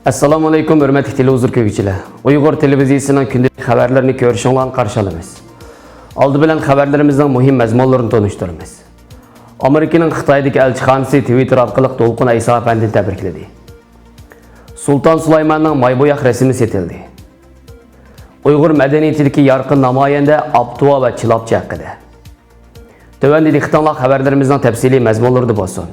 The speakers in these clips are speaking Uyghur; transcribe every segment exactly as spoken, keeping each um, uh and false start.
ئەسسالامۇئەلەيكۇم، ھۆرمەتلىك تېلېۋىزور كۆرگۈچىلەر! ئۇيغۇر تېلېۋىزىيىسىنىڭ كۈندىلىك خەۋەرلىرىنى كۆرۈشۈڭلارنى قارشى ئالىمىز. ئالدى بىلەن خەۋەرلىرىمىزنىڭ مۇھىم مەزمۇنلىرىنى تونۇشتۇرىمىز. ئامېرىكىنىڭ خىتايدىكى ئەلچىخانىسى تىۋىتتېر ئارقىلىق دولقۇن ئەيسا ئەپەندىنى تەبرىكلىدى. سۇلتان سۇلايماننىڭ ماي بوياق رەسىمى سېتىلدى. ئۇيغۇر مەدەنىيىتىدىكى يارقىن نامايەندە ئاپتۇۋا ۋە چىلاپچى ھەققىدە. تۆۋەندە دىققىتىڭلار خەۋەرلىرىمىزنىڭ تەپسىلىي مەزمۇنلىرىدا بولسۇن.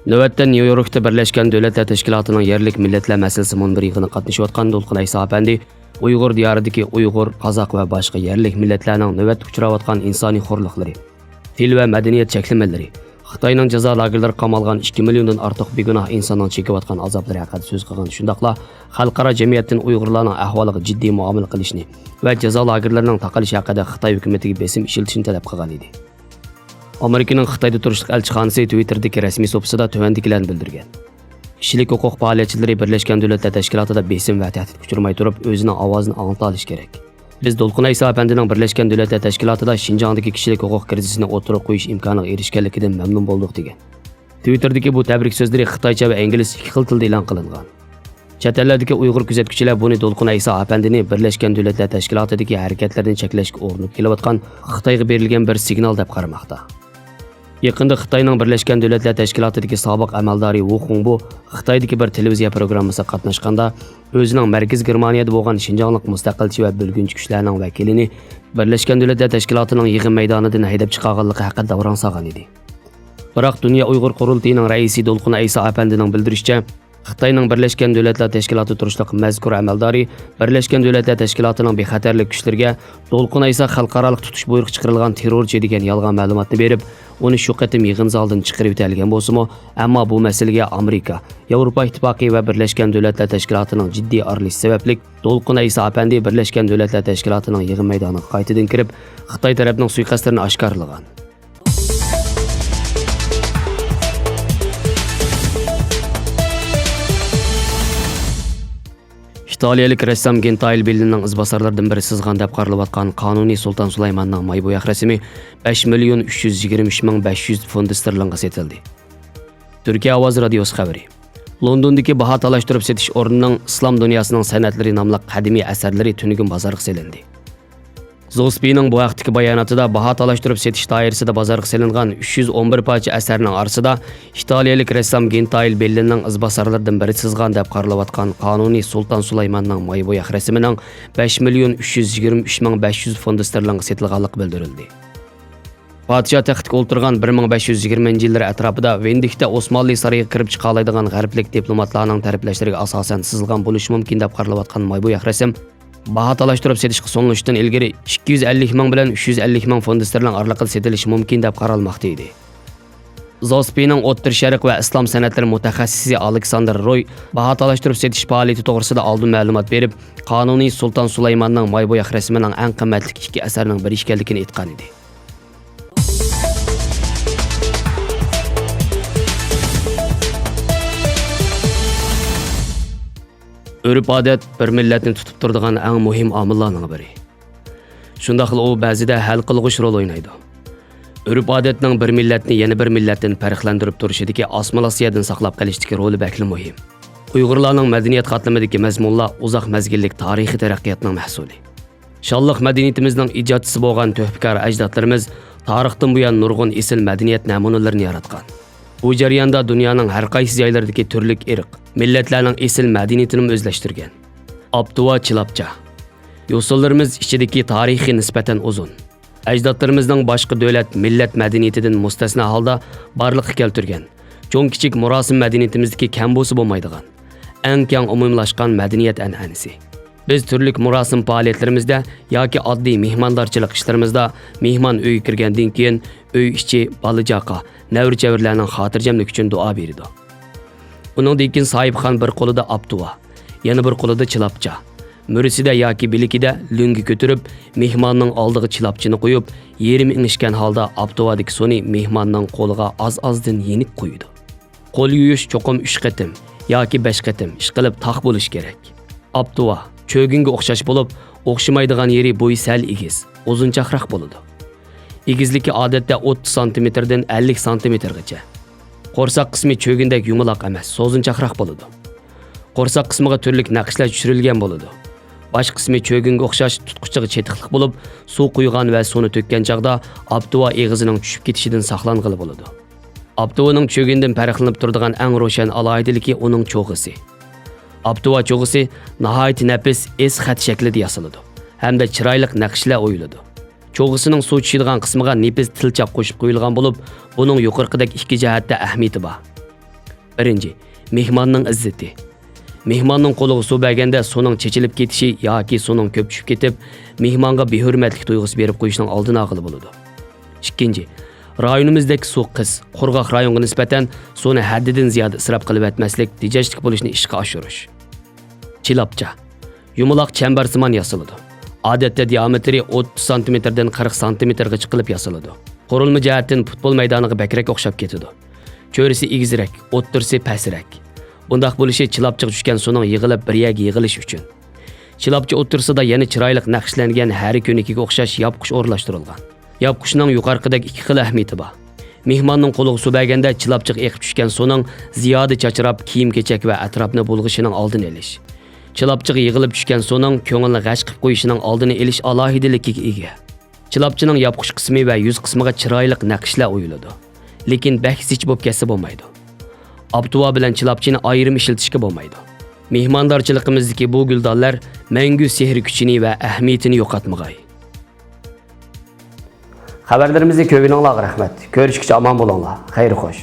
نۆۋەتتە نيۇ يوركتا بىرلەشكەن دۆلەتلەر تەشكىلاتىنىڭ يەرلىك مىللەتلەر مەسىلىسى مۇنبىرى يىغىنىغا قاتنىشىۋاتقان دولقۇن ئەيسا ئەپەندى ئۇيغۇر دىيارىدىكى ئۇيغۇر، قازاق ۋە باشقا يەرلىك مىللەتلەرنىڭ نۆۋەتتە ئۇچراۋاتقان ئىنسانىي خورلۇقلىرى، تىل ۋە مەدەنىيەت چەكلىمىلىرى، خىتاينىڭ جازا لاگېرلىرىغا قامالغان ئىككى مىليوندىن ئارتۇق بىگۇناھ ئىنساننىڭ چېكىۋاتقان ئازابلىرى ھەققىدە سۆز قىلغان، شۇنداقلا خەلقئارا جەمئىيەتتىن ئۇيغۇرلارنىڭ ئەھۋالىغا جىددىي مۇئامىلە قىلىشنى ۋە جازا لاگېرلىرىنىڭ تاقىلىشى ھەققىدە خىتاي ھۆكۈمىتىگە بېسىم ئىشلىتىشنى تەلەپ قىلغان ئىدى. ئامېرىكىنىڭ خىتايدا تۇرۇشلۇق ئەلچىخانىسى تىۋىتتېردىكى رەسمىي سۇپىسىدا تۆۋەندىكىلەرنى بىلدۈرگەن. كىشىلىك ھوقۇق پائالىيەتچىلىرى بىرلەشكەن دۆلەتلەر تەشكىلاتىدا بېسىم ۋە تەھدىتكە ئۇچرىماي تۇرۇپ، ئۆزىنىڭ ئاۋازىنى ئاڭلىتالىشى كېرەك. بىز دولقۇن ئەيسا ئەپەندىنىڭ بىرلەشكەن دۆلەتلەر تەشكىلاتىدا شىنجاڭدىكى كىشىلىك ھوقۇق كىرىزىسىنى ئوتتۇرىغا قويۇش ئىمكانىغا ئېرىشكەنلىكىدىن مەمنۇن بولدۇق، دېگەن. تىۋىتتېردىكى بۇ تەبرىك سۆزلىرى خىتايچە ۋە ئىنگلىزچە ئىككى خىل تىلدا ئېلان قىلىنغان. چەت ئەللەردىكى ئۇيغۇر كۆزەتكۈچىلەر بۇنى دولقۇن ئەيسا ئەپەندىنى بىرلەشكەن دۆلەتلەر تەشكىلاتىدىكى ھەرىكەتلەرنى چەكلەشكە ئۇرۇنۇپ كېلىۋاتقان خىتايغا بېرىلگەن بىر سىگنال دەپ قارىماقتا. يېقىندا خىتاينىڭ بىرلەشكەن دۆلەتلەر تەشكىلاتىدىكى سابىق ئەمەلدارى ۋۇ خۇڭبۇ خىتايدىكى بىر تېلېۋىزىيە پروگراممىسىغا قاتناشقاندا، ئۆزىنىڭ مەركىزىي گېرمانىيەدە بولغان شىنجاڭلىق مۇستەقىلچى ۋە بۆلگۈنچى كۈچلەرنىڭ ۋەكىلىنى بىرلەشكەن دۆلەتلەر تەشكىلاتىنىڭ يىغىن مەيدانىدىن ھەيدەپ چىقارغانلىقى ھەققىدە داۋراڭ سالغان ئىدى. بىراق، دۇنيا ئۇيغۇر قۇرۇلتىيىنىڭ رەئىسى دولقۇن ئەيسا ئەپەندىنىڭ بىلدۈرۈشىچە، خىتاينىڭ بىرلەشكەن دۆلەتلەر تەشكىلاتىدا تۇرۇشلۇق مەزكۇر ئەمەلدارى بىرلەشكەن دۆلەتلەر تەشكىلاتىنىڭ بىخەتەرلىك كۈچلىرىگە دولقۇن ئەيسا خەلقئارالىق تۇتۇش بۇيرۇقى چىقىرىلغان تېررورچى دېگەن يالغان مەلۇماتنى بېرىپ، ئۇنى شۇ قېتىم يىغىن زالىدىن چىقىرىۋېتەلىگەن بولسىمۇ، ئەمما بۇ مەسىلىگە ئامېرىكا، ياۋروپا ئىتتىپاقى ۋە بىرلەشكەن دۆلەتلەر تەشكىلاتىنىڭ جىددىي ئارىلىشىشى سەۋەبلىك، دولقۇن ئەيسا ئەپەندى بىرلەشكەن دۆلەتلەر تەشكىلاتىنىڭ يىغىن مەيدانىغا قايتىدىن كىرىپ، خىتاي تەرەپنىڭ سۇيىقەستلىرىنى ئاشكارىلىغان. ئىتالىيەلىك رەسسام گېنتايىل بېللىنىڭ ئىزباسارلىرىدىن بىرى سىزغان دەپ قارىلىۋاتقان قانۇنىي سۇلتان سۇلايماننىڭ ماي بوياق رەسىمى بەش مىليون ئۈچ يۈز يىگىرمە ئۈچ مىڭ بەش يۈز فوند ستېرلىنغا سېتىلدى. تۈركىيە ئاۋازى رادىيوسى خەۋىرى. لوندوندىكى باھا تالاشتۇرۇپ سېتىش ئورنىنىڭ ئىسلام دۇنياسىنىڭ سەنئەتلىرى ناملىق قەدىمىي ئەسەرلىرى تۈنۈگۈن بازارغا سېلىندى. زوسپىنىڭ بۇ ھەقتىكى باياناتىدا باھا تالاشتۇرۇپ سېتىش دائىرىسىدە بازارغا سېلىنغان ئۈچ يۈز ئون بىر پارچە ئەسەرنىڭ ئارىسىدا ئىتالىيەلىك رەسسام گېنتايىل بېللىنىڭ ئىزباسارلىرىدىن بىرى سىزغان دەپ قارىلىۋاتقان قانۇنىي سۇلتان سۇلايماننىڭ ماي بوياق رەسىمىنىڭ بەش مىليون ئۈچ يۈز يىگىرمە ئۈچ مىڭ بەش يۈز فوند ستېرلىنغا سېتىلغانلىقى بىلدۈرۈلدى. پادىشاھ تەختىگە ئولتۇرغان بىر مىڭ بەش يۈز يىگىرمىنچى يىللىرى ئەتراپىدا ۋېندىكتە ئوسمانلى سارىيىغا كىرىپ چىقالايدىغان غەربلىك دىپلوماتلارنىڭ تەرىپلەشلىرىگە ئاساسەن سىزىلغان بولۇشى مۇمكىن دەپ قارىلىۋاتقان ماي بوياق رەسىم، باھا تالاشتۇرۇپ سېتىشقا سۇنۇلۇشتىن ئىلگىرى ئىككى يۈز ئەللىك مىڭ بىلەن ئۈچ يۈز ئەللىك مىڭ فوند ستېرلىڭ ئارىلىقىدا سېتىلىشى مۇمكىن دەپ قارالماقتا ئىدى. زوسپىنىڭ ئوتتۇرا شەرق ۋە ئىسلام سەنئەتلىرى مۇتەخەسسىسى ئالېكساندر روي باھا تالاشتۇرۇپ سېتىش پائالىيىتى توغرىسىدا ئالدىن مەلۇمات بېرىپ، قانۇنىي سۇلتان سۇلايماننىڭ ماي بوياق رەسىمىنىڭ ئەڭ قىممەتلىك ئىككى ئەسەرنىڭ بىرى ئىكەنلىكىنى ئېيتقان ئىدى. ئۆرپ-ئادەت بىر مىللەتنى تۇتۇپ تۇرىدىغان ئەڭ مۇھىم ئامىللارنىڭ بىرى. شۇنداقلا ئۇ بەزىدە ھەل قىلغۇچ رول ئوينايدۇ. ئۆرپ-ئادەتنىڭ بىر مىللەتنى يەنە بىر مىللەتتىن پەرقلەندۈرۈپ تۇرۇشىدىكى ئاسسىمىلياتسىيەدىن ساقلاپ قېلىشتىكى رولى بەكلا مۇھىم. ئۇيغۇرلارنىڭ مەدەنىيەت قاتلىمىدىكى مەزمۇنلار ئۇزاق مەزگىللىك تارىخىي تەرەققىياتنىڭ مەھسۇلى. شانلىق مەدەنىيىتىمىزنىڭ ئىجادچىسى بولغان تۆھپىكار ئەجدادلىرىمىز تارىختىن بۇيان نۇرغۇن ئېسىل مەدەنىيەت نەمۇنىلىرىنى ياراتقان. بۇ جەرياندا دۇنيانىڭ ھەر قايسى جايلىرىدىكى تۈرلۈك ئىرق، مىللەتلەرنىڭ ئېسىل مەدەنىيىتىنىمۇ ئۆزلەشتۈرگەن. ئاپتۇۋا چىلاپچا. يوسۇنلىرىمىز ئىچىدىكى تارىخى نىسبەتەن ئۇزۇن. ئەجدادلىرىمىزنىڭ باشقا دۆلەت، مىللەت مەدەنىيىتىدىن مۇستەسنا ھالدا بارلىققا كەلتۈرگەن، چوڭ-كىچىك مۇراسىم مەدەنىيىتىمىزدىكى كەم بولسا بولمايدىغان، ئەڭ كەڭ ئومۇملاشقان مەدەنىيەت ئەنئەنىسى. بىز تۈرلۈك مۇراسىم پائالىيەتلىرىمىزدە ياكى ئاددىي مېھماندارچىلىق ئىشلىرىمىزدا مېھمان ئۆيگە كىرگەندىن كېيىن ئۆي ئىچى، بالا-چاقا، نەۋرە-چەۋرىلەرنىڭ خاتىرجەملىكى ئۈچۈن دۇئا بېرىدۇ. ئۇنىڭدىن كېيىن ساھىبخان بىر قولىدا ئاپتۇۋا، يەنە بىر قولىدا چىلاپچا، مۈرىسىدە ياكى بىلىكىدە لۆڭگە كۆتۈرۈپ، مېھماننىڭ ئالدىغا چىلاپچىنى قويۇپ، يېرىم ئېڭىشكەن ھالدا ئاپتۇۋادىكى سۇنى مېھماننىڭ قولىغا ئاز-ئازدىن يېنىك قۇيىدۇ. قول يۇيۇش چوقۇم ئۈچ قېتىم ياكى بەش قېتىم، ئىشقىلىپ تاق بولۇشى كېرەك. ئاپتۇۋا، چۆگۈنگە ئوخشاش بولۇپ، ئوخشىمايدىغان يېرى بويى سەل ئېگىز، ئۇزۇنچاقراق بولىدۇ. ئېگىزلىكى ئادەتتە ئوتتۇز سانتىمېتىردىن ئەللىك سانتىمېتىرغىچە. قورساق قىسمى چۆگۈندەك يۇمىلاق ئەمەس، سوزۇنچاقراق بولىدۇ. قورساق قىسمىغا تۈرلۈك نەقىشلەر چۈشۈرۈلگەن بولىدۇ. باش قىسمى چۆگۈنگە ئوخشاش تۇتقۇچىغا چېتىقلىق بولۇپ، سۇ قۇيغان ۋە سۇنى تۆككەن چاغدا ئاپتوۋا ئېغىزىنىڭ چۈشۈپ كېتىشىدىن ساقلانغىلى بولىدۇ. ئاپتوۋىنىڭ چۆگۈندىن پەرقلىنىپ تۇرىدىغان ئەڭ روشەن ئالاھىدىلىكى ئۇنىڭ چوغىسى. ئاپتوۋا چوغىسى ناھايىتى نەپىس، ئېس خەت شەكلىدە ياسىلىدۇ ھەمدە چىرايلىق نەقىشلەر ئويۇلىدۇ. چوغىسىنىڭ سۇ چۈشىدىغان قىسمىغا نېپىز تىلچاق قوشۇپ قويۇلغان بولۇپ، بۇنىڭ يۇقىرىقىدەك ئىككى جەھەتتە ئەھمىيىتى بار. بىرىنچى، مېھماننىڭ ئىززىتى. مېھماننىڭ قولىغا سۇ بەرگەندە سۇنىڭ چېچىلىپ كېتىشى ياكى سۇنىڭ كۆپ چۈشۈپ كېتىپ، مېھمانغا بىھۆرمەتلىك تۇيغۇسى بېرىپ قويۇشنىڭ ئالدىنى ئالغىلى بولىدۇ. ئىككىنچى، رايونىمىزدەك سۇ قىس، قۇرغاق رايونغا نىسبەتەن سۇنى ھەددىدىن زىيادە ئىسراپ قىلىۋەتمەسلىك، تېجەشلىك بولۇشنى ئىشقا ئاشۇرۇش. چىلاپچا. يۇمىلاق چەمبەرسىمان ياسىلىدۇ. ئادەتتە دىئامېتىرى ئوتتۇز سانتىمېتىردىن قىرىق سانتىمېتىرغىچە قىلىپ ياسىلىدۇ. قۇرۇلما جەھەتتىن پۇتبول مەيدانىغا بەكرەك ئوخشاپ كېتىدۇ. چۆرىسى ئېگىزرەك، ئوتتۇرىسى پەسرەك. بۇنداق بولۇشى چىلاپچىغا چۈشكەن سۇنىڭ يىغىلىپ بىر يەرگە يىغىلىشى ئۈچۈن. چىلاپچا ئوتتۇرىسىدا يەنە چىرايلىق نەقىشلەنگەن ھەر كۆنىكىگە ئوخشاش ياپقۇچ ئورۇنلاشتۇرۇلغان. ياپقۇچنىڭ يۇقىرىقىدەك ئىككى خىل ئەھمىيىتى بار. مېھماننىڭ قولىغا سۇ بەرگەندە چىلاپچىغا ئېقىپ چۈشكەن سۇنىڭ زىيادە چاچراپ، كىيىم-كېچەك ۋە ئەتراپنى بۇلغىشىنىڭ ئالدىنى ئېلىش. چىلاپچىغا يىغىلىپ چۈشكەن سۇنىڭ كۆڭۈلنى غەش قىلىپ قويۇشىنىڭ ئالدىنى ئېلىش ئالاھىدىلىكىگە ئىگە. چىلاپچىنىڭ ياپقۇچ قىسمى ۋە يۈز قىسمىغا چىرايلىق نەقىشلەر ئويۇلىدۇ. لېكىن بەك زىچ بولۇپ كەتسە بولمايدۇ. ئاپتوۋا بىلەن چىلاپچىنى ئايرىم ئىشلىتىشكە بولمايدۇ. مېھماندارچىلىقىمىزدىكى بۇ گۈلدانلار مەڭگۈ سېھرىي كۈچىنى ۋە ئەھمىيىتىنى يوقاتمىغاي. خەۋەرلىرىمىزنى كۆرگىنىڭلارغا رەھمەت. كۆرۈشكىچە ئامان بولۇڭلار. خەير خوش.